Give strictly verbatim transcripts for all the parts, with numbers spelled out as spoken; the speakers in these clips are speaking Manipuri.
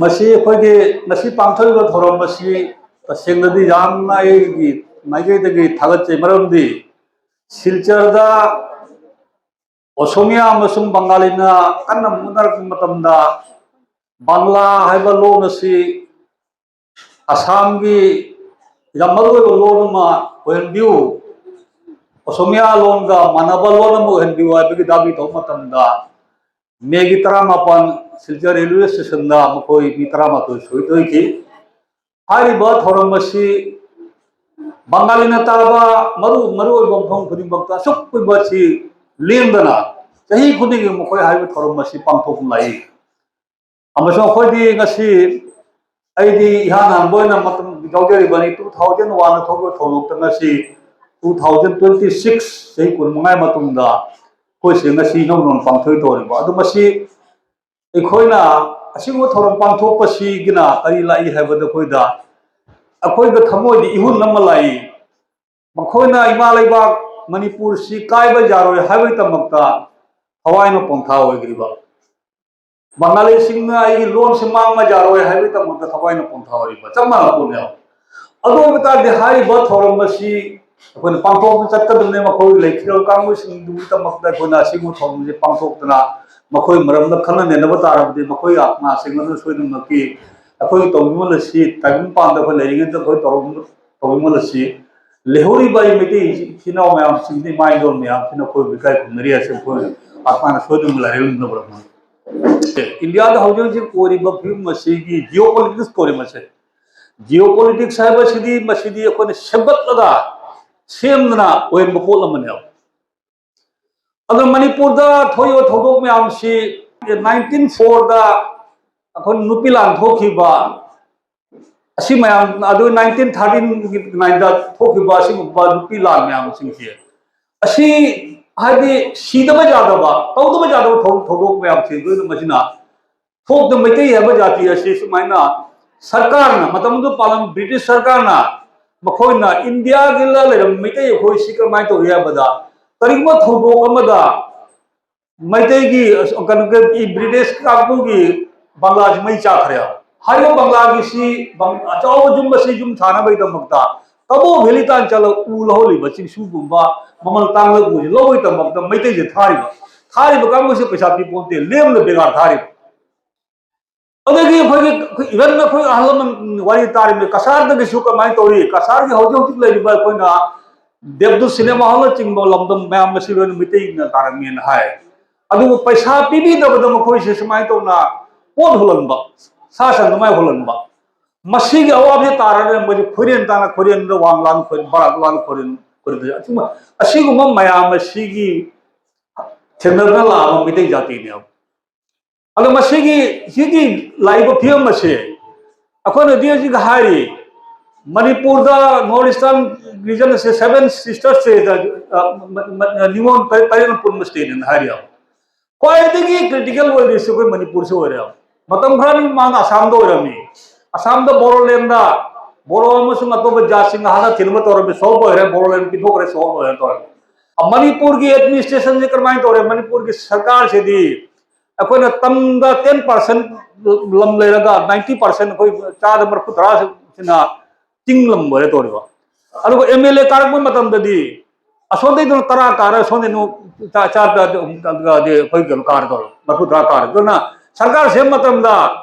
ꯃꯁꯤ ꯑꯩꯈꯣꯏꯒꯤ ꯉꯁꯤ ꯄꯥꯡꯊꯣꯛꯂꯤꯕ ꯊꯧꯔꯝ ꯑꯁꯤ ꯇꯁꯦꯡꯅꯗꯤ ꯌꯥꯝꯅ ꯑꯩꯒꯤ ꯃꯥꯏꯀꯩꯗꯒꯤ ꯊꯥꯒꯠꯆꯩ꯫ ꯃꯔꯝꯗꯤ ꯁꯤꯜꯆꯔꯗ ꯑꯣꯁꯣꯃꯤꯌꯥ ꯑꯃꯁꯨꯡ ꯕꯪꯒꯥꯂꯤꯅ ꯀꯟꯅ ꯃꯨꯛꯅꯔꯛꯄ ꯃꯇꯝꯗ, ꯕꯪꯂꯥ ꯍꯥꯏꯕ ꯂꯣꯟ ꯑꯁꯤ ꯑꯁꯥꯝꯒꯤ ꯌꯥꯝ ꯃꯔꯨꯑꯣꯏꯕ ꯂꯣꯟ ꯑꯃ ꯑꯣꯏꯍꯟꯕꯤꯌꯨ, ꯑꯣꯁꯣꯃꯤꯌꯥ ꯂꯣꯟꯒ ꯃꯥꯟꯅꯕ ꯂꯣꯟ ꯑꯃ ꯑꯣꯏꯍꯟꯕꯤꯌꯨ ꯍꯥꯏꯕꯒꯤ ꯗꯥꯕꯤ ꯇꯧꯕ ꯃꯇꯝꯗ, ꯃꯦꯒꯤ ꯇꯔꯥꯃꯥꯄꯟ ꯁꯤꯜꯆꯔ ꯔꯦꯜꯋꯦ ꯁ꯭ꯇꯦꯁꯟꯗ ꯃꯈꯣꯏ ꯃꯤ ꯇꯔꯥꯃꯥꯊꯣꯏ ꯁꯣꯏ ꯊꯣꯛꯈꯤ꯫ ꯍꯥꯏꯔꯤꯕ ꯊꯧꯔꯝ ꯑꯁꯤ ꯕꯪꯒꯥꯂꯤꯅ ꯇꯥꯕ ꯃꯔꯨ ꯃꯔꯨꯑꯣꯏꯕ ꯃꯐꯝ ꯈꯨꯗꯤꯡꯃꯛꯇ ꯑꯁꯨꯛ ꯀꯨꯏꯕ ꯑꯁꯤ ꯂꯦꯡꯗꯅ ꯆꯍꯤ ꯈꯨꯗꯤꯡꯒꯤ ꯃꯈꯣꯏ ꯍꯥꯏꯔꯤꯕ ꯊꯧꯔꯝ ꯑꯁꯤ ꯄꯥꯡꯊꯣꯛꯅ ꯂꯥꯛꯏ꯫ ꯑꯃꯁꯨꯡ ꯑꯩꯈꯣꯏꯗꯤ ꯉꯁꯤ, ꯑꯩꯗꯤ ꯏꯍꯥꯟ ꯍꯥꯟꯕ ꯑꯣꯏꯅ ꯃꯇꯝ ꯌꯥꯎꯖꯔꯤꯕꯅꯤ꯫ Two thousand one ꯊꯣꯛꯄ ꯊꯧꯗꯣꯛꯇ ꯉꯁꯤ two thousand twenty six, ꯆꯍꯤ ꯀꯨꯟꯃꯉꯥ ꯃꯇꯨꯡꯗ ꯑꯩꯈꯣꯏꯁꯦ ꯉꯁꯤ ꯏꯅꯧ ꯅꯧꯅ ꯄꯥꯡꯊꯣꯛꯇꯧꯔꯤꯕ ꯑꯗꯨ ꯃꯁꯤ ꯑꯩꯈꯣꯏꯅ ꯑꯁꯤꯒꯨꯝꯕ ꯊꯧꯔꯝ ꯄꯥꯡꯊꯣꯛꯄꯁꯤꯒꯤꯅ ꯀꯔꯤ ꯂꯥꯛꯏ ꯍꯥꯏꯕꯗ, ꯑꯩꯈꯣꯏꯗ, ꯑꯩꯈꯣꯏꯗ ꯊꯃꯣꯏꯗ ꯏꯍꯨꯜ ꯑꯃ ꯂꯥꯛꯏ꯫ ꯃꯈꯣꯏꯅ ꯏꯃꯥ ꯂꯩꯕꯥꯛ ꯃꯅꯤꯄꯨꯔꯁꯤ ꯀꯥꯏꯕ ꯌꯥꯔꯣꯏ ꯍꯥꯏꯕꯒꯤꯗꯃꯛꯇ ꯊꯋꯥꯏꯅ ꯄꯣꯡꯊꯥ ꯑꯣꯏꯈ꯭ꯔꯤꯕ, ꯕꯪꯒꯥꯂꯤꯁꯤꯡꯅ ꯑꯩꯒꯤ ꯂꯣꯟꯁꯤ ꯃꯥꯡꯕ ꯌꯥꯔꯣꯏ ꯍꯥꯏꯕꯒꯤꯗꯃꯛꯇ ꯊꯋꯥꯏꯅ ꯄꯣꯡꯊꯥ ꯑꯣꯏꯔꯤꯕ ꯆꯞ ꯃꯥꯟꯅꯕ ꯄꯣꯠꯅꯦꯕ꯫ ꯑꯗꯨ ꯑꯣꯏꯕ ꯇꯥꯔꯗꯤ, ꯍꯥꯏꯔꯤꯕ ꯊꯧꯔꯝ ꯑꯁꯤ ꯑꯩꯈꯣꯏꯅ ꯄꯥꯡꯊꯣꯛꯇꯨꯅ ꯆꯠꯀꯗꯕꯅꯤ꯫ ꯃꯈꯣꯏ ꯂꯩꯈꯤꯗꯕ ꯀꯥꯡꯕꯨꯁꯤꯡꯗꯨꯒꯤꯗꯃꯛꯇ ꯑꯩꯈꯣꯏꯅ ꯑꯁꯤꯒꯨꯝꯕ ꯊꯧꯔꯝꯁꯤ ꯄꯥꯡꯊꯣꯛꯇꯅ ꯃꯈꯣꯏ ꯃꯔꯝꯗ ꯈꯟꯅ ꯅꯩꯅꯕ ꯇꯥꯔꯕꯗꯤ, ꯃꯈꯣꯏꯒꯤ ꯑꯥꯠꯃꯥꯁꯤꯡ ꯑꯗꯨ ꯁꯣꯏꯗꯅꯃꯛꯀꯤ ꯑꯩꯈꯣꯏꯒꯤ ꯇꯧꯕꯤꯃꯜ ꯑꯁꯤ ꯇꯥꯏꯕꯪ ꯄꯥꯟꯗ ꯑꯩꯈꯣꯏ ꯂꯩꯔꯤꯉꯩꯗ ꯑꯩꯈꯣꯏ ꯇꯧꯔꯝ-, ꯇꯧꯕꯤꯃꯜ ꯑꯁꯤ ꯂꯩꯍꯧꯔꯤꯕ ꯑꯩ ꯃꯩꯇꯩ ꯏꯆꯤꯟ ꯏꯅꯥꯎ ꯃꯌꯥꯝꯁꯤꯡꯗꯤ, ꯏꯃꯥ ꯏꯟꯗꯣꯜ ꯃꯌꯥꯝꯁꯤꯅ ꯑꯩꯈꯣꯏꯕꯨ ꯏꯀꯥꯏ ꯈꯨꯝꯅꯔꯤ ꯍꯥꯏꯁꯦ ꯑꯩꯈꯣꯏ ꯑꯥꯠꯃꯥꯅ ꯁꯣꯏꯗꯅ ꯂꯥꯏꯔꯦꯝꯅꯕ ꯏꯟꯗꯤꯌꯥꯗ ꯍꯧꯖꯤꯛ ꯍꯧꯖꯤꯛ ꯑꯣꯏꯔꯤꯕ ꯐꯤꯕꯝ ꯑꯁꯤꯒꯤ geopolitics ꯀꯧꯔꯤꯕ ꯑꯁꯦ, geopolitics ꯍꯥꯏꯕꯁꯤꯗꯤ, ꯃꯁꯤꯗꯤ ꯑꯩꯈꯣꯏꯅ ꯁꯦꯝꯒꯠꯂꯒ ꯁꯦꯝꯗꯅ ꯑꯣꯏꯍꯟꯕ ꯄꯣꯠ ꯑꯃꯅꯦꯕ꯫ ꯑꯗꯣ ꯃꯅꯤꯄꯨꯔꯗ ꯊꯣꯛꯏꯕ ꯊꯧꯗꯣꯛ ꯃꯌꯥꯝꯁꯤ, nineteen four ꯗ ꯑꯩꯈꯣꯏ ꯅꯨꯄꯤ ꯂꯥꯟ ꯊꯣꯛꯈꯤꯕ, ꯑꯁꯤ ꯃꯌꯥꯝ, ꯑꯗꯨ nineteen thirteen ꯒꯤ ꯅꯥꯏꯟꯗ ꯊꯣꯛꯈꯤꯕ ꯑꯁꯤꯒꯨꯝꯕ ꯅꯨꯄꯤ ꯂꯥꯟ ꯃꯌꯥꯝꯁꯤꯡꯁꯦ, ꯑꯁꯤ, ꯍꯥꯏꯗꯤ, ꯁꯤꯗꯕ ꯌꯥꯗꯕ, ꯇꯧꯗꯕ ꯌꯥꯗꯕ ꯊꯧ-, ꯊꯧꯗꯣꯛ ꯃꯌꯥꯝꯁꯦ ꯂꯣꯏꯅ ꯃꯁꯤꯅ ꯊꯣꯛꯇ ꯃꯩꯇꯩ ꯍꯥꯏꯕ ꯖꯥꯇꯤ ꯑꯁꯤ ꯁꯨꯃꯥꯏꯅ ꯁꯔꯀꯥꯔꯅ, ꯃꯇꯝꯗꯨꯗ ꯄꯥꯜꯂꯝ ꯕ꯭ꯔꯤꯇꯤꯁ ꯁꯔꯀꯥꯔꯅ ꯃꯈꯣꯏꯅ ꯏꯟꯗꯤꯌꯥꯒꯤ ꯂ-, ꯂꯩꯔꯝꯕ ꯃꯩꯇꯩ ꯑꯩꯈꯣꯏ ꯁꯤ ꯀꯔꯝꯍꯥꯏꯅ ꯇꯧꯔꯤ ꯍꯥꯏꯕꯗ, ꯀꯔꯤꯒꯨꯝꯕ ꯊꯧꯗꯣꯛ ꯑꯃꯗ ꯃꯩꯇꯩꯒꯤ, ꯑꯁ, ꯀꯩꯅꯣꯒꯤ, ꯕ꯭ꯔꯤꯇꯤꯁ ꯀꯥꯡꯕꯨꯒꯤ ꯕꯪꯒ꯭ꯂꯥꯁꯤ ꯃꯩ ꯆꯥꯛꯈ꯭ꯔꯦ꯫ ꯍꯥꯏꯔꯤꯕ ꯕꯪꯒ꯭ꯂꯥꯒꯤꯁꯤ ꯕꯪ-, ꯑꯆꯧꯕ ꯌꯨꯝ ꯑꯁꯤ ꯌꯨꯝ ꯁꯥꯅꯕꯒꯤꯗꯃꯛꯇ ꯀꯕꯣ ꯚꯦꯂꯤ ꯇꯥꯟ ꯆꯠꯂꯒ ꯎ ꯂꯧꯍꯧꯔꯤꯕ ꯆꯤꯡꯁꯨꯒꯨꯝꯕ ꯃꯃꯜ ꯇꯥꯡꯕ ꯎꯁꯤ ꯂꯧꯕꯒꯤꯗꯃꯛꯇ ꯃꯩꯇꯩꯁꯦ ꯊꯥꯔꯤꯕ꯫ ꯊꯥꯔꯤꯕ ꯀꯥꯡꯕꯨꯁꯦ ꯄꯩꯁꯥ ꯄꯤꯄꯣꯟꯇꯦ, ꯂꯦꯝꯅ ꯕꯦꯒꯥꯔ ꯊꯥꯔꯤꯕ꯫ ꯑꯗꯒꯤ ꯑꯩꯈꯣꯏꯒꯤ, ꯑꯩꯈꯣꯏ, even ꯑꯩꯈꯣꯏ ꯑꯍꯜ ꯂꯃꯟ ꯋꯥꯔꯤ ꯇꯥꯔꯤꯕ ꯀꯁꯥꯔꯗꯒꯤꯁꯨ ꯀꯃꯥꯏꯅ ꯇꯧꯔꯤ? ꯀꯁꯥꯔꯒꯤ ꯍꯧꯖꯤꯛ ꯍꯧꯖꯤꯛ ꯂꯩꯔꯤꯕ ꯑꯩꯈꯣꯏꯅ ꯗꯦꯕꯗꯨꯠ ꯁꯤꯅꯦꯃꯥ ꯍꯣꯜꯅꯆꯤꯡꯕ ꯂꯝꯗꯝ ꯃꯌꯥꯝ ꯑꯁꯤ ꯂꯣꯏꯅ ꯃꯩꯇꯩꯅ ꯇꯥꯔꯝꯃꯦꯅ ꯍꯥꯏ꯫ ꯑꯗꯨꯕꯨ ꯄꯩꯁꯥ ꯄꯤꯕꯤꯗꯕꯗ ꯃꯈꯣꯏꯁꯦ ꯁꯨꯃꯥꯏꯅ ꯇꯧꯅ ꯄꯣꯠ ꯍꯨꯜꯍꯟꯕ, ꯁꯥ ꯁꯟ ꯑꯗꯨꯃꯥꯏꯅ ꯍꯨꯜꯍꯟꯕ, ꯃꯁꯤꯒꯤ ꯑꯋꯥꯕꯁꯤ ꯇꯥꯔꯒ ꯃꯣꯏꯁꯦ ꯈꯣꯏꯔꯦꯟ ꯇꯥꯅ ꯈꯣꯏꯔꯦꯟꯗ ꯋꯥꯡ ꯂꯥꯟ ꯈꯣꯏꯔꯦꯟ, ꯕꯔꯥꯛ ꯂꯥꯟ ꯈꯣꯏꯔꯦꯟ, ꯈꯣꯏꯔꯦꯟ, ꯑꯁꯤꯒꯨꯝꯕ, ꯑꯁꯤꯒꯨꯝꯕ ꯃꯌꯥꯝ ꯑꯁꯤꯒꯤ ꯊꯦꯡꯅꯗꯨꯅ ꯂꯥꯛꯑꯕ ꯃꯩꯇꯩ ꯖꯥꯇꯤꯅꯦꯕ꯫ ꯑꯗꯣ ꯃꯁꯤꯒꯤ, ꯁꯤꯒꯤ ꯂꯥꯛꯏꯕ ꯐꯤꯕꯝ ꯑꯁꯦ ꯑꯩꯈꯣꯏꯅꯗꯤ ꯍꯧꯖꯤꯛ ꯍꯥꯏꯔꯤ, ꯃꯅꯤꯄꯨꯔꯗ ꯅꯣꯔꯠ ꯏꯁꯇꯔꯟ ꯔꯤꯖꯟ ꯑꯁꯦ ꯁꯚꯦꯟ ꯁꯤꯁꯇꯔ ꯁ꯭ꯇꯦꯠ, ꯅꯤꯉꯣꯜ ꯇꯔꯦꯠ, ꯇꯔꯦꯠꯅ ꯄꯨꯟꯕ ꯁ꯭ꯇꯦꯠꯅꯦꯅ ꯍꯥꯏꯔꯤ꯫ ꯈ꯭ꯋꯥꯏꯗꯒꯤ ꯀ꯭ꯔꯤꯇꯤꯀꯦꯜ ꯑꯣꯏꯔꯤꯁꯦ ꯑꯩꯈꯣꯏ ꯃꯅꯤꯄꯨꯔꯁꯦ ꯑꯣꯏꯔꯦ꯫ ꯃꯇꯝ ꯈꯔꯒꯤ ꯃꯃꯥꯡꯗ ꯑꯁꯥꯝꯗ ꯑꯣꯏꯔꯝꯃꯤ꯫ ꯑꯁꯥꯝꯗ ꯕꯣꯔꯣꯂꯦꯟꯗ ꯕꯣꯔꯣ ꯑꯃꯁꯨꯡ ꯑꯇꯣꯞꯄ ꯖꯥꯠꯁꯤꯡꯅ ꯍꯥꯟꯅ ꯊꯤꯡꯕ ꯇꯧꯔꯝꯃꯤ, ꯁꯣꯜꯕ ꯑꯣꯏꯔꯦ, ꯕꯣꯔꯣꯂꯦꯟ ꯄꯤꯊꯣꯛꯈ꯭ꯔꯦ, ꯁꯣꯜꯕ ꯑꯣꯏꯔꯦ ꯇꯧꯔꯝꯃꯤ꯫ ꯃꯅꯤꯄꯨꯔꯒꯤ ꯑꯦꯗꯃꯤꯅꯤꯁꯇ꯭ꯔꯦꯁꯟꯁꯤ ꯀꯔꯝꯍꯥꯏꯅ ꯇꯧꯔꯦ? ꯃꯅꯤꯄꯨꯔꯒꯤ ꯁꯔꯀꯥꯔꯁꯤꯗꯤ ꯑꯩꯈꯣꯏꯅ ꯇꯝꯗ ꯇꯦꯟ ꯄꯥꯔꯁꯦꯟ ꯂꯝ ꯂꯩꯔꯒ ꯅꯥꯏꯟꯇꯤ ꯄꯥꯔꯁꯦꯟ, ꯑꯩꯈꯣꯏ ꯆꯥꯗ ꯃꯔꯤꯐꯨ ꯇꯔꯥꯁꯤꯅ ꯆꯤꯡ ꯂꯝ ꯑꯣꯏꯔꯦ ꯇꯧꯔꯤꯕ꯫ ꯑꯗꯨꯒ ꯑꯦꯝ ꯑꯦꯜ ꯑꯦ ꯀꯥꯔꯛꯄ ꯃꯇꯝꯗꯗꯤ ꯑꯁꯣꯝꯗꯩꯗꯨꯅ ꯇꯔꯥ ꯀꯥꯔꯦ, ꯑꯁꯣꯝꯗꯩꯗꯨꯅ ꯆꯥ-, ꯆꯥ-, ꯆꯥ-, ꯑꯩꯈꯣꯏ ꯀꯩꯅꯣ ꯀꯥꯔꯦ ꯇꯧꯔꯦ, ꯃꯔꯤꯐꯨ ꯇꯔꯥ ꯀꯥꯔꯦ꯫ ꯑꯗꯨꯅ ꯁꯔꯀꯥꯔ ꯁꯦꯝꯕ ꯃꯇꯝꯗ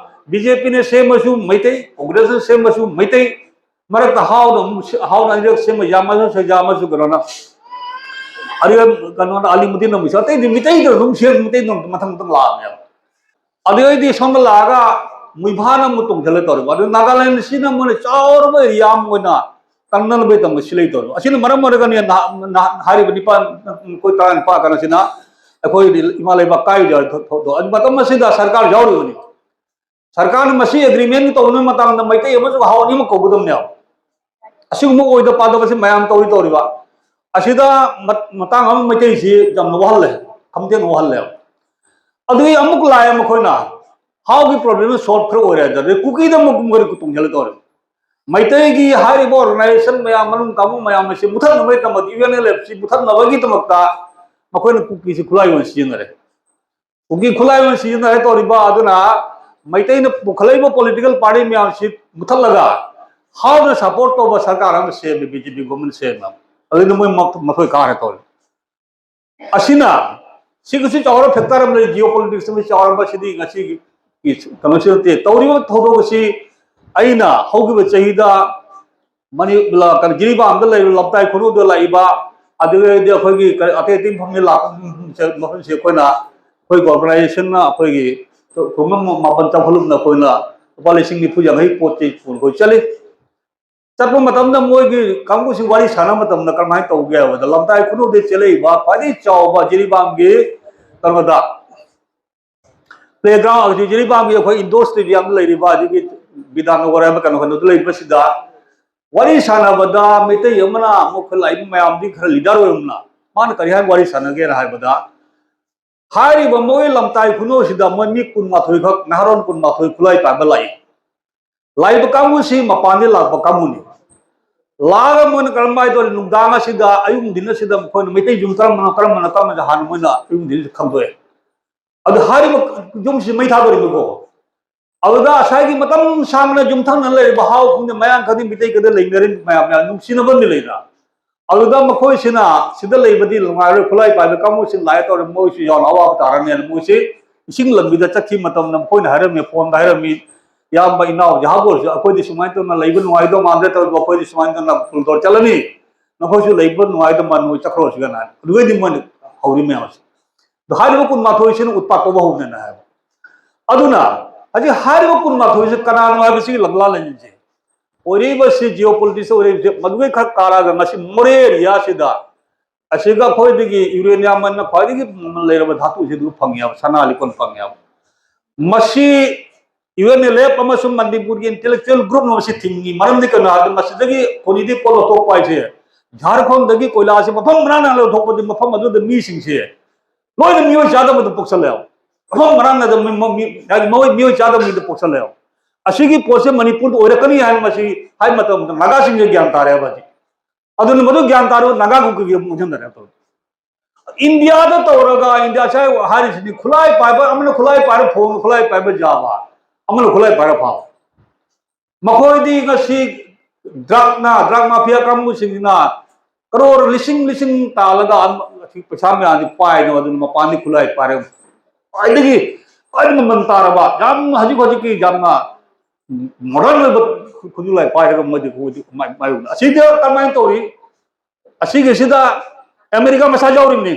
ꯕꯤ ꯖꯦ ꯄꯤꯅ ꯁꯦꯝꯕꯁꯨ ꯃꯩꯇꯩ, ꯀꯣꯡꯒ꯭ꯔꯦꯁꯅ ꯁꯦꯝꯕꯁꯨ ꯃꯩꯇꯩ, ꯃꯔꯛꯇ ꯍꯥꯎꯅ ꯑꯃꯨꯛ ꯁꯤ-, ꯍꯥꯎꯅ ꯑꯅꯤꯔꯛ ꯁꯦꯝꯕ ꯌꯥꯝꯃꯁꯨ ꯁꯦ-, ꯌꯥꯝꯃꯁꯨ ꯀꯩꯅꯣꯅ, ꯑꯗꯨꯒ ꯀꯩꯅꯣꯅ ꯑꯂꯤꯃꯨꯗꯤꯟ ꯑꯃꯨꯛ ꯁꯦꯝ-, ꯑꯇꯩꯗꯤ ꯃꯤꯇꯩꯗ ꯑꯗꯨꯝ ꯁꯦꯝ-, ꯃꯤꯇꯩꯗ ꯃꯊꯪ ꯃꯊꯪ ꯂꯥꯛꯑꯕꯅꯦꯕ꯫ ꯑꯗꯨꯗꯩꯗꯤ ꯁꯣꯝꯗ ꯂꯥꯛꯑꯒ ꯃꯨꯏꯚꯥꯅ ꯑꯃꯨꯛ ꯇꯣꯡꯁꯤꯜꯂꯦ ꯇꯧꯔꯤꯕ꯫ ꯑꯗꯨ ꯅꯥꯒꯥꯂꯦꯟꯁꯤꯅ ꯃꯣꯏꯅ ꯆꯥꯎꯔꯕ ꯑꯦꯔꯤꯌꯥ ꯑꯃ ꯑꯣꯏꯅ ꯀꯪꯅꯅꯕꯒꯤ ꯇꯝꯕ ꯁꯤ ꯂꯩꯇꯧꯔꯤꯕ꯫ ꯑꯁꯤꯅ ꯃꯔꯝ ꯑꯣꯏꯔꯒꯅꯤ ꯅꯍꯥ-, ꯅꯍꯥ-, ꯍꯥꯏꯔꯤꯕ ꯅꯤꯄꯥ, ꯑꯩꯈꯣꯏ ꯇꯔꯥꯅꯤꯄꯥꯜ ꯀꯩꯅꯣꯁꯤꯅ ꯑꯩꯈꯣꯏ ꯏꯃꯥ ꯂꯩꯕꯥꯛ ꯀꯥꯏꯔꯤꯕ ꯊꯧꯗꯣꯛ꯫ ꯑꯗꯨ ꯃꯇꯝ ꯑꯁꯤꯗ ꯁꯔꯀꯥꯔ ꯌꯥꯎꯔꯤꯕꯅꯤ꯫ ꯁꯔꯀꯥꯔꯅ ꯃꯁꯤ ꯑꯦꯒ꯭ꯔꯤꯃꯦꯟ ꯇꯧꯅꯕ ꯃꯇꯝꯗ ꯃꯩꯇꯩ ꯑꯃꯁꯨꯡ ꯍꯥꯎ ꯑꯅꯤꯃꯛ ꯀꯧꯒꯗꯕꯅꯦꯕ꯫ ꯑꯁꯤꯒꯨꯝꯕ ꯑꯣꯏꯗ ꯄꯥꯗꯕꯁꯤ ꯃꯌꯥꯝ ꯇꯧꯔꯤ ꯇꯧꯔꯤꯕ꯫ ꯑꯁꯤꯗ ꯃꯠ-, ꯃꯇꯥꯡ ꯑꯃ ꯃꯩꯇꯩꯁꯤ ꯌꯥꯝꯅ ꯋꯥꯍꯜꯂꯦ, ꯈꯝꯇꯦꯟ ꯋꯥꯍꯜꯂꯦꯕ꯫ ꯑꯗꯨꯒꯤ ꯑꯃꯨꯛ ꯂꯥꯛꯑꯦ ꯃꯈꯣꯏꯅ, ꯍꯥꯎꯒꯤ ꯄ꯭ꯔꯣꯕ꯭ꯂꯦꯝ ꯁꯣꯜꯚ ꯈꯔ ꯑꯣꯏꯔꯦ ꯍꯥꯏꯗꯅ ꯀꯨꯀꯤꯗ ꯑꯃꯨꯛ ꯀꯨꯝꯈꯔ ꯇꯣꯡꯁꯤꯜꯂꯦ ꯇꯧꯔꯦ꯫ ꯃꯩꯇꯩꯒꯤ ꯍꯥꯏꯔꯤꯕ ꯑꯣꯔꯒꯅꯥꯏꯖꯦꯁꯟ ꯃꯌꯥꯝ, ꯃꯅꯨꯡ ꯀꯥꯡꯕꯨ ꯃꯌꯥꯝ ꯑꯁꯤ ꯃꯨꯊꯠꯅꯕꯒꯤꯗꯃꯛꯇ, ꯌꯨ ꯑꯦꯟ ꯑꯦꯜ ꯑꯦꯐꯁꯤ ꯃꯨꯊꯠꯅꯕꯒꯤꯗꯃꯛꯇ ꯃꯈꯣꯏꯅ ꯀꯨꯀꯤꯁꯤ ꯈꯨꯠꯂꯥꯏ ꯑꯣꯏꯅ ꯁꯤꯖꯤꯟꯅꯔꯦ꯫ ꯀꯨꯀꯤ ꯈꯨꯠꯂꯥꯏ ꯑꯣꯏꯅ ꯁꯤꯖꯤꯟꯅꯔꯦ ꯇꯧꯔꯤꯕ ꯑꯗꯨꯅ ꯃꯩꯇꯩꯅ ꯄꯨꯈꯠꯂꯛꯏꯕ ꯄꯣꯂꯤꯇꯤꯀꯦꯜ ꯄꯥꯔꯇꯤ ꯃꯌꯥꯝꯁꯤ ꯃꯨꯊꯠꯂꯒ ꯍꯥꯎꯅ ꯁꯄꯣꯔꯠ ꯇꯧꯕ ꯁꯔꯀꯥꯔ ꯑꯃ ꯁꯦꯝꯃꯦ, ꯕꯤ ꯖꯦ ꯄꯤ ꯒꯣꯔꯃꯦꯟ ꯁꯦꯝꯃꯦ꯫ ꯑꯗꯨꯅ ꯃꯣꯏ ꯃ-, ꯃꯊꯣꯏ ꯀꯥꯔꯦ ꯇꯧꯔꯤ꯫ ꯑꯁꯤꯅ ꯁꯤꯒꯤꯁꯨ ꯆꯥꯎꯔ ꯐꯦꯛꯇꯔ ꯑꯃ ꯂꯩ, ꯖꯤꯑꯣ ꯄꯣꯂꯤꯇꯤꯛꯁ ꯑꯃ ꯆꯥꯎꯔꯝꯕ ꯁꯤꯗꯤ ꯉꯁꯤꯒꯤ ꯀꯩꯅꯣꯁꯤ ꯅꯠꯇꯦ꯫ ꯇꯧꯔꯤꯕ ꯊꯧꯗꯣꯛ ꯑꯁꯤ ꯑꯩꯅ ꯍꯧꯈꯤꯕ ꯆꯍꯤꯗ ꯃꯅꯤ-, ꯀꯩꯅꯣ, ꯖꯤꯔꯤꯕꯥꯝꯗ ꯂꯩꯔꯤꯕ ꯂꯝꯇꯥꯏ ꯈꯨꯅꯧꯗ ꯂꯥꯛꯏꯕ, ꯑꯗꯨꯗꯩꯗꯤ ꯑꯩꯈꯣꯏꯒꯤ ꯀꯔꯤ, ꯑꯇꯩ ꯑꯇꯩ ꯃꯐꯝꯗ ꯂꯥꯛꯄ ꯃꯐꯝꯁꯦ, ꯃꯐꯝꯁꯦ ꯑꯩꯈꯣꯏꯅ, ꯑꯩꯈꯣꯏꯒꯤ ꯑꯣꯔꯒꯅꯥꯏꯖꯦꯁꯟꯅ ꯑꯩꯈꯣꯏꯒꯤ ꯈꯨꯡꯒꯪ ꯃꯥꯄꯟ ꯆꯥꯎꯈꯠꯂꯨꯝꯅ ꯑꯩꯈꯣꯏꯅ ꯂꯨꯄꯥ ꯂꯤꯁꯤꯡ ꯅꯤꯐꯨ ꯌꯥꯡꯈꯩ ꯄꯣꯠ ꯆꯩ ꯄꯨꯔ ꯑꯩꯈꯣꯏ ꯆꯠꯂꯤ꯫ ꯆꯠꯄ ꯃꯇꯝꯗ ꯃꯣꯏꯒꯤ ꯀꯥꯡꯕꯨꯁꯤ ꯋꯥꯔꯤ ꯁꯥꯟꯅꯕ ꯃꯇꯝꯗ ꯀꯔꯝꯍꯥꯏꯅ ꯇꯧꯒꯦ ꯍꯥꯏꯕꯗ, ꯂꯝꯇꯥꯏ ꯈꯨꯅꯧꯗ ꯆꯦꯜꯂꯛꯏꯕ ꯈ꯭ꯋꯥꯏꯗꯒꯤ ꯆꯥꯎꯕ ꯖꯤꯔꯤꯕꯥꯝꯒꯤ ꯀꯩꯅꯣꯗ ꯄ꯭ꯂꯦꯒ꯭ꯔꯥꯎꯟ, ꯍꯧꯖꯤꯛ ꯖꯤꯔꯤꯕꯥꯝꯒꯤ ꯑꯩꯈꯣꯏ ꯏꯟꯗꯣꯔ ꯁ꯭ꯇꯦꯗꯤꯌꯝꯗ ꯂꯩꯔꯤꯕ, ꯑꯗꯒꯤ ꯕꯤꯗ꯭ꯌꯥꯅꯒꯔ ꯍꯥꯏꯕ ꯀꯩꯅꯣ, ꯀꯩꯅꯣꯗ ꯂꯩꯔꯤꯕꯁꯤꯗ ꯋꯥꯔꯤ ꯁꯥꯟꯅꯕꯗ ꯃꯩꯇꯩ ꯑꯃꯅ ꯑꯃꯨꯛ ꯑꯩꯈꯣꯏ ꯂꯥꯛꯏꯕ ꯃꯌꯥꯝꯗꯤ ꯈꯔ ꯂꯤꯗꯔ ꯑꯣꯏꯔꯝꯅ, ꯃꯥꯅ ꯀꯔꯤ ꯍꯥꯏꯅ ꯋꯥꯔꯤ ꯁꯥꯟꯅꯒꯦꯅ ꯍꯥꯏꯕꯗ, ꯍꯥꯏꯔꯤꯕ ꯃꯣꯏ ꯂꯝꯇꯥꯏ ꯈꯨꯅꯧꯁꯤꯗ ꯃꯣꯏ ꯃꯤ ꯀꯨꯟꯃꯥꯊꯣꯏ ꯈꯛ, ꯅꯍꯥꯔꯣꯟ ꯀꯨꯟꯃꯥꯊꯣꯏ ꯈꯨꯠꯂꯥꯏ ꯄꯥꯏꯕ ꯂꯥꯛꯏ꯫ ꯂꯥꯛꯏꯕ ꯀꯥꯡꯕꯨꯁꯤ ꯃꯄꯥꯟꯗꯒꯤ ꯂꯥꯛꯄ ꯀꯥꯡꯕꯨꯅꯤ꯫ ꯂꯥꯛꯑꯒ ꯃꯣꯏꯅ ꯀꯔꯝꯍꯥꯏꯅ ꯇꯧꯔꯤ? ꯅꯨꯡꯗꯥꯡ ꯑꯁꯤꯗ, ꯑꯌꯨꯛ ꯅꯨꯡꯊꯤꯟ ꯑꯁꯤꯗ ꯃꯈꯣꯏꯅ ꯃꯩꯇꯩ ꯌꯨꯝ ꯀꯔꯝꯕꯅ, ꯀꯔꯝꯕꯅ, ꯀꯔꯝꯕꯅ ꯍꯥꯟꯅ ꯃꯣꯏꯅ ꯑꯌꯨꯛ ꯅꯨꯡꯊꯤꯟꯁꯤ ꯈꯪꯗꯣꯛꯑꯦ꯫ ꯑꯗꯨ ꯍꯥꯏꯔꯤꯕ ꯌꯨꯝꯁꯤ ꯃꯩ ꯊꯥꯗꯣꯔꯤꯕꯀꯣ꯫ ꯑꯗꯨꯗ ꯉꯁꯥꯏꯒꯤ ꯃꯇꯝ ꯁꯥꯡꯅ ꯌꯨꯝꯊꯪꯅ ꯂꯩꯔꯤꯕ ꯍꯥꯎ ꯈꯪꯗꯦ, ꯃꯌꯥꯡ ꯈꯪꯗꯦ, ꯃꯤꯇꯩ ꯈꯪꯗꯦ ꯂꯩꯅꯔꯤꯕ ꯃꯌꯥꯝ, ꯃꯌꯥꯝ ꯅꯨꯡꯁꯤꯅꯕ ꯑꯃꯗꯤ ꯂꯩꯗꯅ꯫ ꯑꯗꯨꯗ ꯃꯈꯣꯏꯁꯤꯅ ꯁꯤꯗ ꯂꯩꯕꯗꯤ ꯅꯨꯡꯉꯥꯏꯔꯣꯏ, ꯈꯨꯠꯂꯥꯏ ꯄꯥꯏꯕ ꯀꯥꯡꯕꯨꯁꯤ ꯂꯥꯛꯑꯦ ꯇꯧꯔꯦ, ꯃꯣꯏꯁꯨ ꯌꯥꯝꯅ ꯑꯋꯥꯕ ꯇꯥꯔꯅꯤꯅ ꯃꯣꯏꯁꯤ ꯏꯁꯤꯡ ꯂꯝꯕꯤꯗ ꯆꯠꯈꯤꯕ ꯃꯇꯝꯗ ꯃꯈꯣꯏꯅ ꯍꯥꯏꯔꯝꯃꯤ, ꯐꯣꯟꯗ ꯍꯥꯏꯔꯝꯃꯤ, "ꯏꯌꯥꯝꯕ ꯏꯅꯥꯎ ꯖꯍꯥꯕꯨꯔꯁꯨ ꯑꯩꯈꯣꯏꯗꯤ ꯁꯨꯃꯥꯏꯅ ꯇꯧꯅ ꯂꯩꯕ ꯅꯨꯡꯉꯥꯏꯗꯧ ꯃꯥꯟꯗꯦ, ꯇꯧꯔꯤꯕ ꯑꯩꯈꯣꯏꯗꯤ ꯁꯨꯃꯥꯏꯅ ꯇꯧꯅ ꯄꯨꯜꯗꯣꯔ ꯆꯠꯂꯅꯤ, ꯅꯈꯣꯏꯁꯨ ꯂꯩꯕ ꯅꯨꯡꯉꯥꯏꯗꯧ ꯃꯥꯟꯗꯦ, ꯆꯠꯈ꯭ꯔꯣ ꯁꯤꯒꯅ" ꯍꯥꯏ꯫ ꯑꯗꯨꯒꯩꯗꯤ ꯃꯣꯏꯅ ꯍꯧꯔꯤ ꯃꯌꯥꯝꯁꯦ꯫ ꯑꯗꯣ ꯍꯥꯏꯔꯤꯕ ꯀꯨꯟꯃꯥꯊꯣꯏꯁꯤꯅ ꯎꯠꯄꯥꯠ ꯇꯧꯕ ꯍꯧꯕꯅꯦꯅ ꯍꯥꯏꯕ꯫ ꯑꯗꯨꯅ ꯍꯧꯖꯤꯛ ꯍꯥꯏꯔꯤꯕ ꯀꯨꯟꯃꯥꯊꯣꯏꯁꯤ ꯀꯅꯥꯅꯣ ꯍꯥꯏꯕꯁꯤꯒꯤ ꯂꯝꯂꯥ ꯂꯩꯅꯤꯁꯦ꯫ ꯑꯣꯏꯔꯤꯕꯁꯤ ꯖꯤꯑꯣ ꯄꯣꯂꯤꯇꯤꯛꯁꯇ ꯑꯣꯏꯔꯤꯕꯁꯦ ꯃꯗꯨꯗꯩ ꯈꯔ ꯀꯥꯔꯛꯑꯒ ꯉꯁꯤ ꯃꯣꯔꯦ ꯑꯦꯔꯤꯌꯥꯁꯤꯗ ꯑꯁꯤꯒ ꯑꯩꯈꯣꯏꯗꯒꯤ ꯌꯨꯔꯦꯅꯤꯌꯝ ꯑꯅ ꯈ꯭ꯋꯥꯏꯗꯒꯤ ꯃꯃꯜ ꯂꯩꯔꯕ ꯙꯥꯇꯨꯁꯤ ꯑꯗꯨ ꯐꯪꯉꯦꯕ, ꯁꯅꯥ ꯂꯤꯛꯀꯣꯟ ꯐꯪꯉꯦꯕ꯫ ꯃꯁꯤ ꯌꯨ ꯑꯦꯟ ꯑꯦꯜ ꯑꯦꯐ ꯑꯃꯁꯨꯡ ꯃꯅꯤꯄꯨꯔꯒꯤ ꯏꯟꯇꯦꯂꯦꯛꯆꯨꯋꯦꯜ ꯒ꯭ꯔꯨꯞꯅ ꯃꯁꯤ ꯊꯤꯡꯉꯤ꯫ ꯃꯔꯝꯗꯤ ꯀꯩꯅꯣ ꯍꯥꯏꯕꯗ ꯃꯁꯤꯗꯒꯤ ꯈꯣꯅꯤꯗꯒꯤ ꯄꯣꯠ ꯂꯧꯊꯣꯛꯄ ꯍꯥꯏꯁꯦ, ꯖꯥꯔꯈꯟꯗꯒꯤ ꯀꯣꯏꯂꯥꯁꯦ ꯃꯐꯝ ꯃꯔꯥꯡ ꯃꯔꯥꯡ ꯂꯧꯊꯣꯛꯄꯗꯤ ꯃꯐꯝ ꯑꯗꯨꯗ ꯃꯤꯁꯤꯡꯁꯦ ꯂꯣꯏꯅ ꯃꯤꯑꯣꯏ ꯆꯥꯗꯕꯗ ꯄꯣꯛꯁꯜꯂꯦꯕ꯫ ꯃꯐꯝ ꯃꯔꯥꯡ ꯅꯥꯏꯗꯕ ꯃꯤ-, ꯃꯤ-, ꯍꯥꯏꯗꯤ ꯃꯣꯏ ꯃꯤꯑꯣꯏ ꯆꯥꯗꯕ ꯃꯤꯗ ꯄꯣꯛꯁꯜꯂꯦꯕ꯫ ꯑꯁꯤꯒꯤ ꯄꯣꯠꯁꯦ ꯃꯅꯤꯄꯨꯔꯗ ꯑꯣꯏꯔꯛꯀꯅꯤ ꯍꯥꯏꯅ ꯃꯁꯤ ꯍꯥꯏꯕ ꯃꯇꯝꯗ ꯅꯥꯒꯥꯁꯤꯡꯁꯦ ꯒ꯭ꯌꯥꯟ ꯇꯥꯔꯦꯕ ꯍꯧꯖꯤꯛ꯫ ꯑꯗꯨꯅ ꯃꯗꯨ ꯒ꯭ꯌꯥꯟ ꯇꯥꯔꯨ ꯅꯥꯒꯥ ꯒ꯭ꯔꯨꯞꯀꯤ ꯑꯃꯨꯛ ꯑꯣꯟꯁꯤꯟꯗꯔꯦ ꯇꯧꯔꯤ꯫ ꯏꯟꯗꯤꯌꯥꯗ ꯇꯧꯔꯒ ꯏꯟꯗꯤꯌꯥ ꯉꯁꯥꯏ ꯍꯥꯏꯔꯤꯁꯤꯗꯤ ꯈꯨꯠꯂꯥꯏ ꯄꯥꯏꯕ ꯑꯃꯅ ꯈꯨꯠꯂꯥꯏ ꯄꯥꯏꯔ ꯐꯣꯟ ꯈꯨꯠꯂꯥꯏ ꯄꯥꯏꯕ ꯌꯥꯕ, ꯑꯃꯅ ꯈꯨꯠꯂꯥꯏ ꯄꯥꯏꯔ ꯐꯥꯕ꯫ ꯃꯈꯣꯏꯗꯤ ꯉꯁꯤ ꯗ꯭ꯔꯒꯅ, ꯗ꯭ꯔꯒ ꯃꯥꯐꯤꯌꯥ ꯀꯥꯡꯕꯨꯁꯤꯡꯁꯤꯅ ꯀꯔꯣꯔ ꯂꯤꯁꯤꯡ ꯂꯤꯁꯤꯡ ꯇꯥꯜꯂꯒ ꯑꯁꯤ ꯄꯩꯁꯥ ꯃꯌꯥꯝꯁꯤ ꯄꯥꯏꯅꯕ ꯑꯗꯨꯅ ꯃꯄꯥꯟꯗꯤ ꯈꯨꯠꯂꯥꯏ ꯄꯥꯏꯔꯒ ꯈ꯭ꯋꯥꯏꯗꯒꯤ, ꯈ꯭ꯋꯥꯏꯗꯒꯤ ꯃꯃꯜ ꯇꯥꯔꯕ, ꯌꯥꯝ ꯍꯧꯖꯤꯛ ꯍꯧꯖꯤꯛꯀꯤ ꯌꯥꯝꯅ ꯃꯣꯗꯔꯟ ꯑꯣꯏꯕ ꯈꯨꯠꯂꯥꯏ ꯄꯥꯏꯔꯒ ꯃꯣꯏꯗꯤ ꯍꯧꯖꯤꯛ ꯃꯥꯏ-, ꯃꯥꯌꯣꯛꯅ꯫ ꯑꯁꯤꯗ ꯀꯃꯥꯏꯅ ꯇꯧꯔꯤ? ꯑꯁꯤꯒꯤꯁꯤꯗ ꯑꯃꯦꯔꯤꯀꯥ ꯃꯁꯥ ꯌꯥꯎꯔꯤꯕꯅꯤ꯫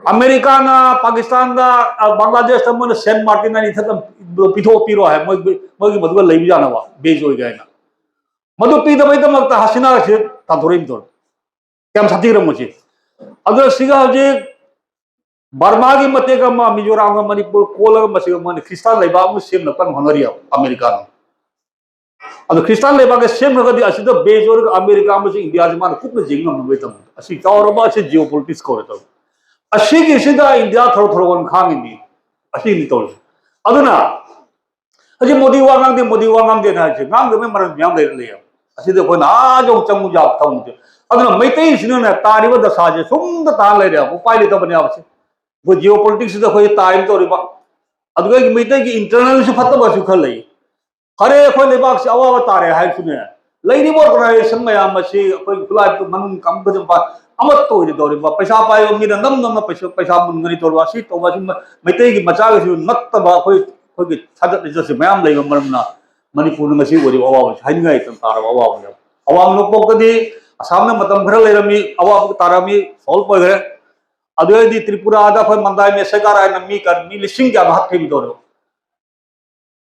ꯑꯃꯦꯔꯤꯀꯥꯅ ꯄꯥꯀꯤꯁꯇꯥꯟꯗ, ꯑ, ꯕꯪꯒ꯭ꯂꯥꯗꯦꯁꯇ ꯃꯣꯏꯅ ꯁꯦꯟ ꯃꯥꯔꯇꯤꯟ ꯑꯅꯤ ꯊꯛꯇ ꯄꯤꯊꯣꯛꯄꯤꯔꯣ ꯍꯥꯏ, ꯃꯣꯏ, ꯃꯣꯏꯒꯤ ꯃꯗꯨꯒ ꯂꯩꯕ ꯌꯥꯅꯕ ꯕꯦꯖ ꯑꯣꯏꯒꯦ ꯍꯥꯏꯅ꯫ ꯃꯗꯨ ꯄꯤꯗꯕꯩꯗꯃꯛꯇ ꯍꯁꯤꯅꯥꯁꯤ ꯇꯥꯟꯊꯣꯔꯛꯏꯕꯗꯣ꯫ ꯀꯌꯥꯝ ꯁꯥꯊꯤꯈ꯭ꯔꯃꯣ ꯁꯤ꯫ ꯑꯗꯨꯅ ꯁꯤꯒ ꯍꯧꯖꯤꯛ ꯕꯔꯃꯥꯒꯤ ꯃꯇꯦꯛ ꯑꯃ, ꯃꯤꯖꯣꯔꯥꯝꯒ ꯃꯅꯤꯄꯨꯔ ꯀꯣꯜꯂꯒ ꯃꯁꯤꯒ ꯃꯣꯏꯅ ꯈ꯭ꯔꯤꯁꯇꯥꯟ ꯂꯩꯕꯥꯛ ꯑꯃ ꯁꯦꯝꯅꯕ ꯀꯟꯅ ꯍꯣꯠꯅꯔꯤ ꯑꯃꯦꯔꯤꯀꯥꯅ꯫ ꯑꯗꯣ ꯈ꯭ꯔꯤꯁꯇꯥꯟ ꯂꯩꯕꯥꯛꯀ ꯁꯦꯝꯈ꯭ꯔꯒꯗꯤ ꯑꯁꯤꯗ ꯕꯦꯖ ꯑꯣꯏꯔꯒ ꯑꯃꯦꯔꯤꯀꯥ ꯑꯃꯁꯨꯡ ꯏꯟꯗꯤꯌꯥꯁꯤ ꯃꯥꯅ ꯀꯨꯞꯅ ꯌꯦꯡ ꯉꯝꯅꯕꯒꯤ ꯊꯕꯛ꯫ ꯑꯁꯤ ꯆꯥꯎꯔꯕ ꯑꯁꯤ ꯖꯤꯑꯣ ꯄꯣꯂꯤꯇꯤꯛꯁ ꯀꯧꯔꯦ ꯇꯧꯔꯤ꯫ ꯑꯁꯤꯒꯤꯁꯤꯗ ꯏꯟꯗꯤꯌꯥ ꯊꯧꯔ ꯊꯧꯔꯒ ꯈꯥꯡꯉꯤꯅꯤ꯫ ꯑꯁꯤꯅꯤ ꯇꯧꯔꯤꯁꯦ꯫ ꯑꯗꯨꯅ ꯍꯧꯖꯤꯛ ꯃꯣꯗꯤ ꯋꯥ ꯉꯥꯡꯗꯦ, ꯃꯣꯗꯤ ꯋꯥ ꯉꯥꯡꯗꯦꯅ ꯍꯥꯏꯁꯦ ꯉꯥꯡꯗꯕꯩ ꯃꯔꯝ ꯃꯌꯥꯝ ꯂꯩꯔ ꯂꯩꯌꯦꯕ꯫ ꯑꯁꯤꯗ ꯑꯩꯈꯣꯏꯅ ꯑꯥ ꯌꯧ ꯆꯪꯉꯨ ꯌꯥꯕ ꯊꯕꯛ ꯅꯠꯇꯦ꯫ ꯑꯗꯨꯅ ꯃꯩꯇꯩꯁꯤꯅꯅꯦ ꯇꯥꯔꯤꯕ ꯗꯁꯥꯁꯦ ꯁꯨꯝꯗ ꯇꯥ ꯂꯩꯔꯦ꯫ ꯎꯄꯥꯏ ꯂꯩꯇꯕꯅꯦꯕ ꯁꯤ꯫ ꯑꯩꯈꯣꯏ ꯖꯤꯑꯣ ꯄꯣꯂꯤꯇꯤꯛꯁꯁꯤꯗ ꯑꯩꯈꯣꯏ ꯇꯥꯔꯤꯕ ꯇꯧꯔꯤꯕ꯫ ꯑꯗꯨꯒ ꯑꯩꯒꯤ ꯃꯩꯇꯩꯒꯤ ꯏꯟꯇꯔꯅꯦꯜꯁꯨ ꯐꯠꯇꯕꯁꯨ ꯈꯔ ꯂꯩ꯫ ꯐꯔꯦ, ꯑꯩꯈꯣꯏ ꯂꯩꯕꯥꯛꯁꯤ ꯑꯋꯥꯕ ꯇꯥꯔꯦ ꯍꯥꯏꯔꯁꯨꯅꯦ, ꯂꯩꯔꯤꯕ ꯑꯣꯔꯒꯅꯥꯏꯖꯦꯁꯟ ꯃꯌꯥꯝ ꯑꯁꯤ ꯑꯩꯈꯣꯏ ꯈꯨꯠꯂꯥꯏ ꯃꯅꯨꯡ ꯀꯝꯕꯗ ꯑꯃꯠꯇ ꯑꯣꯏꯗ ꯇꯧꯔꯤꯕ, ꯄꯩꯁꯥ ꯄꯥꯏꯕ ꯃꯤꯅ ꯅꯝ ꯅꯝꯅ ꯄꯩꯁꯥ, ꯄꯩꯁꯥ ꯃꯨꯟꯒꯅꯤ ꯇꯧꯔꯤꯕ ꯑꯁꯤ ꯇꯧꯕ ꯑꯁꯤ ꯃ-, ꯃꯩꯇꯩꯒꯤ ꯃꯆꯥꯒꯤꯁꯨ ꯅꯠꯇꯕ ꯑꯩꯈꯣꯏ, ꯑꯩꯈꯣꯏꯒꯤ ꯁꯥꯖꯠ ꯂꯤꯆꯠꯁꯦ ꯃꯌꯥꯝ ꯂꯩꯕ ꯃꯔꯝꯅ ꯃꯅꯤꯄꯨꯔꯗ ꯉꯁꯤ ꯑꯣꯏꯔꯤꯕ ꯑꯋꯥꯕꯁꯤ ꯍꯥꯏꯅꯤꯡꯉꯥꯏ ꯂꯩꯇꯅ ꯇꯥꯔꯕ ꯑꯋꯥꯕꯅꯦꯕ꯫ ꯑꯋꯥꯡ ꯅꯣꯡꯄꯣꯛꯇꯗꯤ ꯑꯁꯥꯝꯅ ꯃꯇꯝ ꯈꯔ ꯂꯩꯔꯝꯃꯤ, ꯑꯋꯥꯕ ꯇꯥꯔꯝꯃꯤ, ꯁꯣꯜꯕ ꯑꯣꯏꯈ꯭ꯔꯦ꯫ ꯑꯗꯨꯗꯩꯗꯤ ꯇ꯭ꯔꯤꯄꯨꯔꯥꯗ ꯑꯩꯈꯣꯏ ꯃꯟꯗꯥꯏ ꯃꯦꯁꯦꯒꯥꯔ ꯍꯥꯏꯅ ꯃꯤ ꯀ-, ꯃꯤ ꯂꯤꯁꯤꯡ ꯀꯌꯥꯅꯣ ꯍꯥꯠꯈꯤꯕꯗꯣ꯫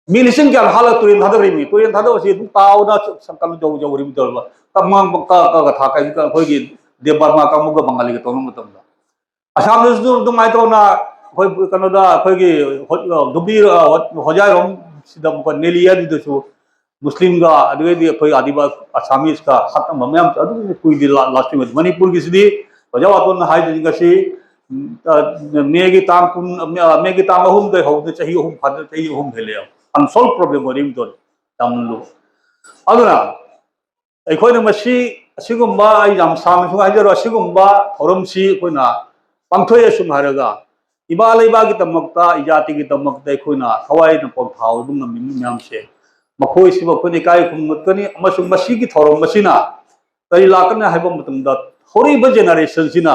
ꯃꯤ ꯂꯤꯁꯤꯡ ꯀꯌꯥꯅꯣ ꯍꯥꯠꯂꯒ ꯇꯨꯔꯦꯟ ꯊꯥꯗꯈ꯭ꯔꯤꯕꯅꯤ꯫ ꯇꯨꯔꯦꯟ ꯊꯥꯗꯕꯁꯤ ꯑꯗꯨꯝ ꯇꯥꯎꯅ ꯀꯩꯅꯣ ꯌꯧ-, ꯌꯧꯔꯤꯕ ꯇꯧꯔꯤꯕ꯫ ꯀꯃꯥꯡ ꯀ-, ꯀ-, ꯀ-, ꯊꯥ-, ꯀꯩ-, ꯀ-, ꯑꯩꯈꯣꯏꯒꯤ ꯗꯦꯕ ꯕꯔꯃꯥ ꯀꯥꯡꯕꯨꯒ ꯕꯪꯒꯥꯂꯤꯒ ꯇꯧꯅꯕ ꯃꯇꯝꯗ꯫ ꯑꯁꯥꯝꯗꯁꯨ ꯑꯗꯨꯃꯥꯏꯅ ꯇꯧꯅ ꯑꯩꯈꯣꯏ ꯀꯩꯅꯣꯗ ꯑꯩꯈꯣꯏꯒꯤ ꯍꯣ-, ꯗꯨꯕꯤ, ꯑ, ꯍꯣ-, ꯍꯣꯖꯥꯏꯔꯣꯝ ꯁꯤꯗ ꯑꯃꯨꯛꯀ ꯅꯦꯂꯤ ꯑꯗꯨꯗꯁꯨ ꯃꯨꯁꯂꯤꯝꯒ ꯑꯗꯨꯗꯩꯗꯤ ꯑꯩꯈꯣꯏ ꯑꯗꯤꯕꯥ ꯑꯁꯥꯃꯤꯁꯀ ꯍꯥꯠꯅꯕ ꯃꯌꯥꯝ ꯑꯗꯨꯝ ꯀꯨꯏꯗꯤ ꯂꯥ-, ꯂꯥꯁ ꯃꯅꯤꯄꯨꯔꯒꯤꯁꯤꯗꯤ ꯑꯣꯖꯥ ꯋꯥꯇꯣꯟꯅ ꯍꯥꯏꯗꯨꯅꯤ ꯉꯁꯤ, ꯎꯝ, ꯑ, ꯃꯦꯒꯤ ꯇꯥꯡ ꯀꯨꯟ, ꯑ, ꯃꯦꯒꯤ ꯇꯥꯡ ꯑꯍꯨꯝꯗꯒꯤ ꯍꯧꯅ ꯆꯍꯤ ꯑꯍꯨꯝ ꯐꯥꯗ-, ꯆꯍꯤ ꯑꯍꯨꯝ ꯍꯦꯜꯂꯦ꯫ ꯑꯟꯁꯣꯜꯕ ꯄ꯭ꯔꯣꯕ꯭ꯂꯦꯝ ꯑꯣꯏꯔꯤꯕꯗꯣ ꯌꯥꯝ ꯂꯨ-, ꯑꯗꯨꯅ ꯑꯩꯈꯣꯏꯅ ꯃꯁꯤ ꯑꯁꯤꯒꯨꯝꯕ ꯑꯩ ꯌꯥꯝ ꯁꯥꯡꯅꯁꯨ ꯍꯥꯏꯖꯔꯣꯏ, ꯑꯁꯤꯒꯨꯝꯕ ꯊꯧꯔꯝꯁꯤ ꯑꯩꯈꯣꯏꯅ ꯄꯥꯡꯊꯣꯛꯑꯦ ꯁꯨꯝ ꯍꯥꯏꯔꯒ ꯏꯃꯥ ꯂꯩꯕꯥꯛꯀꯤꯗꯃꯛꯇ, ꯏꯖꯥꯇꯤꯒꯤꯗꯃꯛꯇ ꯑꯩꯈꯣꯏꯅ ꯊꯋꯥꯏꯅ ꯄꯣꯟꯊꯥꯍꯧꯕ ꯉꯝꯃꯤꯕ ꯃꯌꯥꯝꯁꯦ, ꯃꯈꯣꯏꯁꯤꯕꯨ ꯑꯩꯈꯣꯏꯅ ꯏꯀꯥꯏ ꯈꯨꯝꯅꯒꯅꯤ꯫ ꯑꯃꯁꯨꯡ ꯃꯁꯤꯒꯤ ꯊꯧꯔꯝ ꯑꯁꯤꯅ ꯀꯔꯤ ꯂꯥꯛꯀꯅꯤ ꯍꯥꯏꯕ ꯃꯇꯝꯗ, ꯍꯧꯔꯛꯏꯕ ꯖꯦꯅꯦꯔꯦꯁꯟꯁꯤꯅ,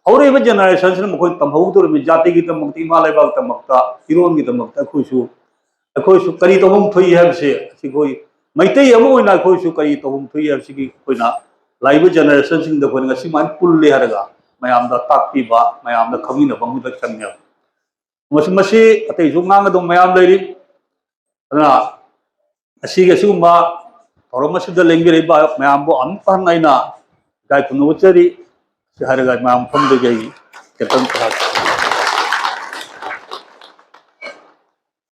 ꯍꯧꯔꯛꯏꯕ ꯖꯦꯅꯦꯔꯦꯁꯟꯁꯤꯅ ꯃꯈꯣꯏ ꯇꯝꯍꯧꯒꯗꯧꯔꯤꯕꯅꯤ꯫ ꯖꯥꯇꯤꯒꯤꯗꯃꯛꯇ, ꯏꯃꯥ ꯂꯩꯕꯥꯛꯀꯤꯗꯃꯛꯇ, ꯏꯔꯣꯟꯒꯤꯗꯃꯛꯇ ꯑꯩꯈꯣꯏꯁꯨ, ꯑꯩꯈꯣꯏꯁꯨ ꯀꯔꯤ ꯇꯧꯐꯝ ꯊꯣꯛꯏ ꯍꯥꯏꯕꯁꯦ, ꯑꯁꯤ ꯑꯩꯈꯣꯏ ꯃꯩꯇꯩ ꯑꯃ ꯑꯣꯏꯅ ꯑꯩꯈꯣꯏꯁꯨ ꯀꯔꯤ ꯇꯧꯐꯝ ꯊꯣꯛꯏ ꯍꯥꯏꯕꯁꯤꯒꯤ ꯑꯩꯈꯣꯏꯅ ꯂꯥꯛꯏꯕ ꯖꯦꯅꯦꯔꯦꯁꯟꯁꯤꯡꯗ ꯑꯩꯈꯣꯏꯅ ꯉꯁꯤ ꯁꯨꯃꯥꯏꯅ ꯄꯨꯜꯂꯦ ꯍꯥꯏꯔꯒ ꯃꯌꯥꯝꯗ ꯇꯥꯛꯄꯤꯕ, ꯃꯌꯥꯝꯗ ꯈꯪꯃꯤꯟꯅꯕ ꯑꯃꯗ ꯆꯪꯉꯦꯕ꯫ ꯃꯁꯤ, ꯃꯁꯤ ꯑꯇꯩꯁꯨ ꯉꯥꯡꯒꯗꯧꯕ ꯃꯌꯥꯝ ꯂꯩꯔꯤ꯫ ꯑꯗꯨꯅ ꯉꯁꯤꯒꯤ ꯑꯁꯤꯒꯨꯝꯕ ꯊꯧꯔꯝ ꯑꯁꯤꯗ ꯂꯦꯡꯕꯤꯔꯛꯏꯕ ꯃꯌꯥꯝꯕꯨ ꯑꯃꯨꯛꯀ ꯍꯟꯅ ꯑꯩꯅ ꯏꯀꯥꯏ ꯈꯨꯝꯅꯕ ꯎꯠꯆꯔꯤ꯫ ꯁꯤ ꯍꯥꯏꯔꯒ ꯃꯌꯥꯝ ꯃꯐꯝꯗꯒꯤ ꯑꯩ ꯀꯦꯞꯇꯟ ꯄ꯭ꯔꯁꯥꯗ